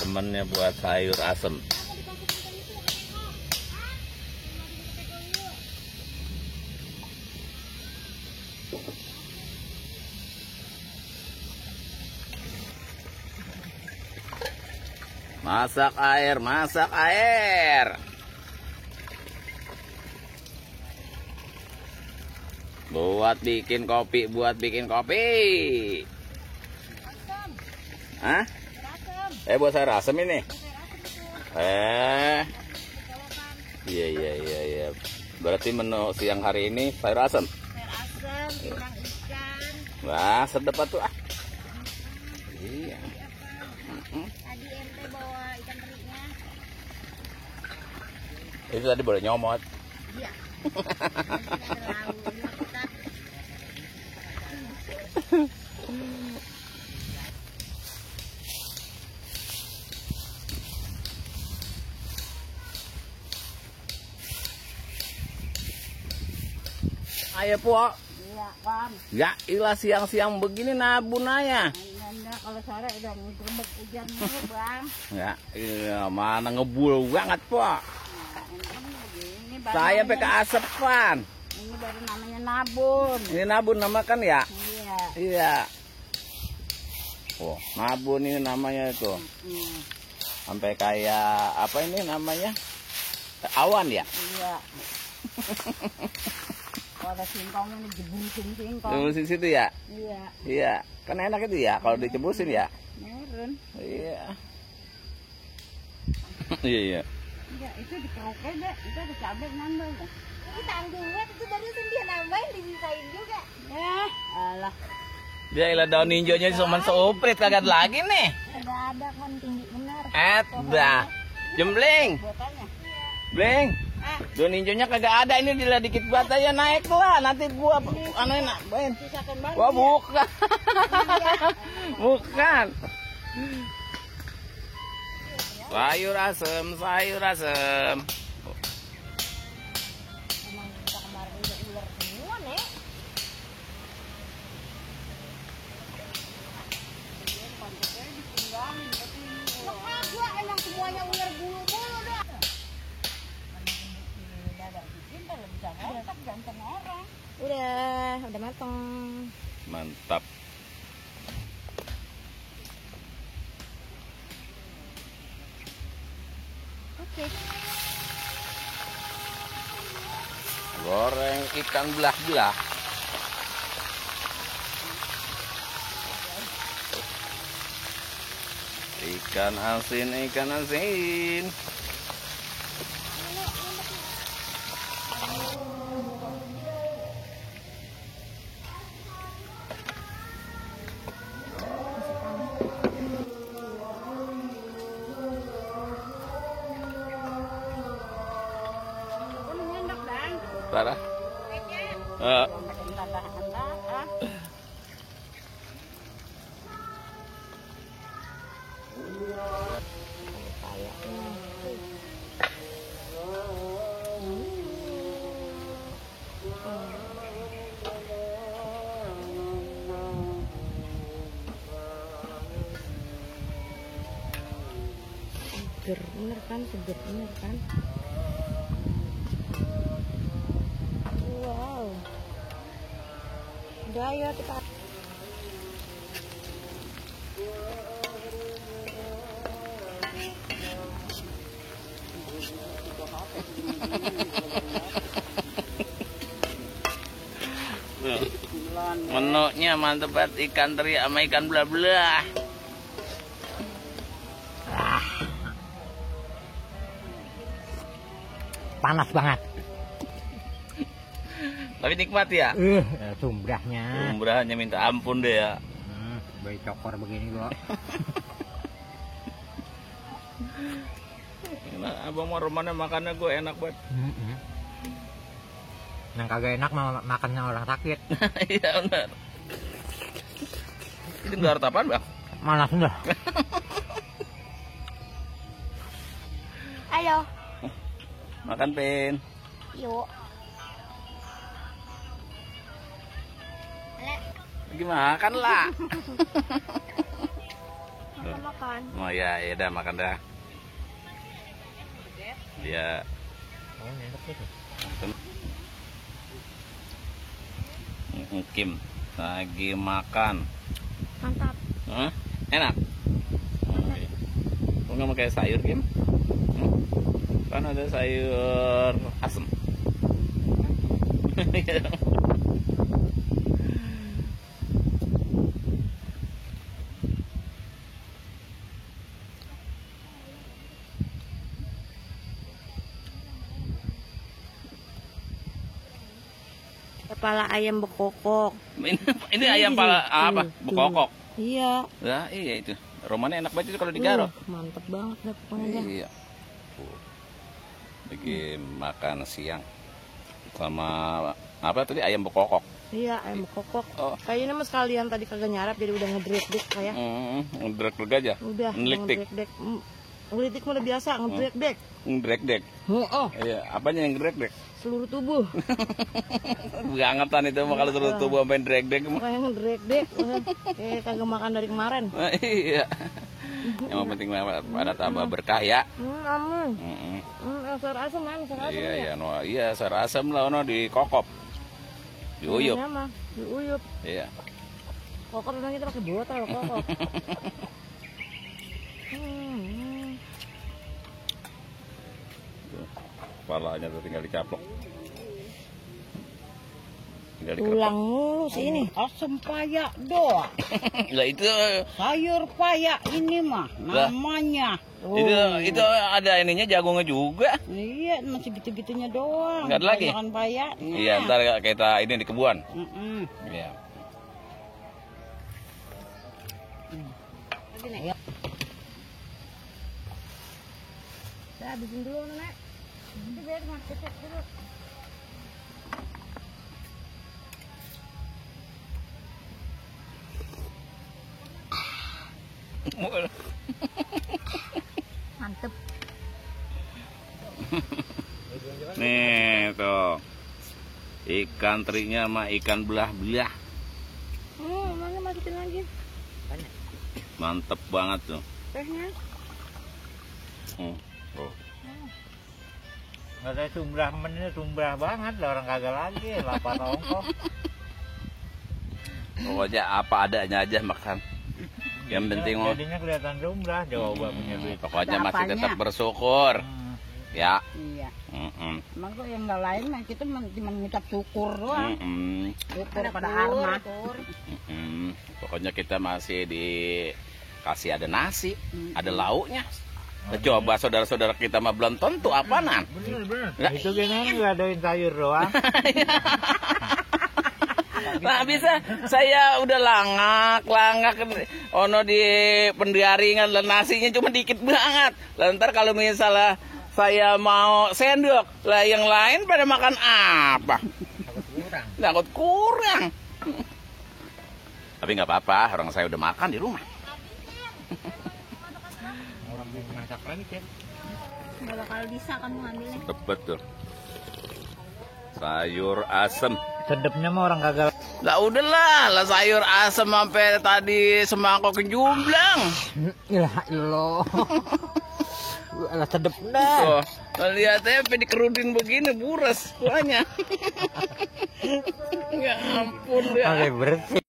temennya buat sayur asem. Masak air, masak air. Buat bikin kopi, buat bikin kopi. Hah? Buat sayur asem ini. Iya. Berarti menu siang hari ini sayur asem. Sayur asem, bintang ikan. Wah, sedap tuh ah. Iya. Tadi ente bawa ikan terinya. Itu tadi boleh nyomot. Iya. Ada lauknya kita. Ayo Pok. Iya kan. Ya ilah siang-siang begini nabun aja. Enggak, kalau sore udah ngegerebek hujan mulu bang. Ya iya, mana ngebul banget Pok. Ini baru Saya namanya- pakai asepan. Ini baru namanya nabun. Ini nabun nama kan ya? Iya. Iya. Oh, nabun ini namanya itu. Sampai kayak apa ini namanya? Awan ya? Iya. Kalau ada singkongnya dijebusin singkong. Cebusin situ ya? Iya. Iya. Kan enak itu ya kalau dicebusin ya? Meren. Iya. Iya. Enggak, itu dikauke deh. Itu ada cabai nambah dah. Ini tanggungan itu barusan dia nambahin dibisain juga. Ya, alah. Dia ilah daun hijaunya cuma seuprit kagak lagi nih. Ada kan tinggi benar. Dah. Jembling. Buatannya. Bling. Daun hijaunya kagak ada, ini dia dikit buat aja naik lah. Nanti gua anuin bain. Sisakan banget. Wah bukan. Bukan. Sayur asem, sayur asem. Emang kita kemarin udah ular semua nih. Konsepnya ditinggalin tapi gua emang semuanya ular bulu-bulu dah. Ganteng orang. Udah matang. Mantap. Oke. Goreng ikan belah-belah. Ikan asin, ikan asin. Parah. Seger bener kan, seger bener kan. Wow. Udah ayo kita. Menunya mantep banget, ikan teri sama ikan belah-belah. Panas banget. Tapi nikmat ya. Sumbrahnya. Umrahnya minta ampun deh ya. Bayi cokor begini gua. Enak, abang mau rumahnya makannya gue enak banget. Yang kagak enak makannya orang sakit. Iya benar. Ini gelar apaan bang? Malas dah. Ayo. Makan Pin. Yuk. Lagi makan lah. Makan makan. Oh ya, ya dah makan dah. Ya. Kim lagi makan. Mantap. Hah? Enak. Kok nggak pakai sayur Kim? Kan ada sayur asem. Kepala ayam bekokok. Ini ayam pala apa? Bekokok. Iya. Ya, iya itu. Romannya enak banget itu kalau digaruk. Mantep banget deh pokoknya. Iya. Lagi makan siang sama apa tadi ayam bekokok. Iya, ayam bekokok. Oh. Kayaknya mah sekalian tadi kagak nyarap jadi udah ngedrek-dek kayak. Ngedrek aja. Udah Ngelitik. ngedrek-dek. Ngelitik mah udah biasa, ngedrek-dek. Ngedrek. Oh, Iya, apanya yang ngedrek? seluruh tubuh. Bangetan itu mah kalau suruh tubuh sampai drek mah. Kayak ngedrek-dek. Kayak kagak makan dari kemarin. Iya. Yang penting pada tambah berkah ya. Amin. Sayur asam kan, sayur asam Iya, ya. iya, no, iya, sayur asam lah ono dikokop. Diuyup. Namanya mah, diuyup. Iya. Kokop memang kita pakai botol kokop. Kepalanya tuh tinggal dicaplok. Tinggal Tulang mulu sih ini. Asam payak doang. Lah itu Sayur payak ini mah namanya. itu ada ininya jagungnya juga. Iya, masih gitu-gitunya doang. Nggak ada lagi? Makan payak. Iya, ntar kita ini di kebun. Iya. Saya habisin dulu, Nek. Itu biar cek dulu. Mantep. Nih tuh. Ikan terinya sama ikan belah-belah. Mana masukin lagi? Mantep banget tuh. Tehnya. Oh. Nggak ada sumbrah banget lah orang kagak lagi lapar ongkos. Pokoknya apa adanya aja makan. Yang penting mau. Jadinya kelihatan sumbrah coba punya duit. Pokoknya Ada masih apanya? tetap bersyukur. Ya. Iya. Mm-mm. Emang kok yang nggak lain mah kita cuma ngucap syukur doang. Mm-mm. Syukur pada arma. Mm-mm. Pokoknya kita masih dikasih ada nasi, ada lauknya. Coba saudara-saudara kita mah belum tentu apaanan. Bener. Lah. Itu gimana ngadain sayur doang. Nah bisa saya udah langak ono di pendiaringan dan nasinya cuma dikit banget. Lah ntar kalau misalnya saya mau sendok, lah yang lain pada makan apa? Takut kurang. Tapi nggak apa-apa, orang saya udah makan di rumah. Orang yang masak lagi kan. Nggak bakal bisa kamu ngambilnya. Tebet tuh. Sayur asem. Sedepnya mah orang kagak. Lah udahlah, lah sayur asem sampai tadi semangkok kejumblang. Ilah Allah. Lah sedep dah. Tuh, lihat aja sampai dikerudin begini buras kuahnya. Ya ampun ya. Oke bersih.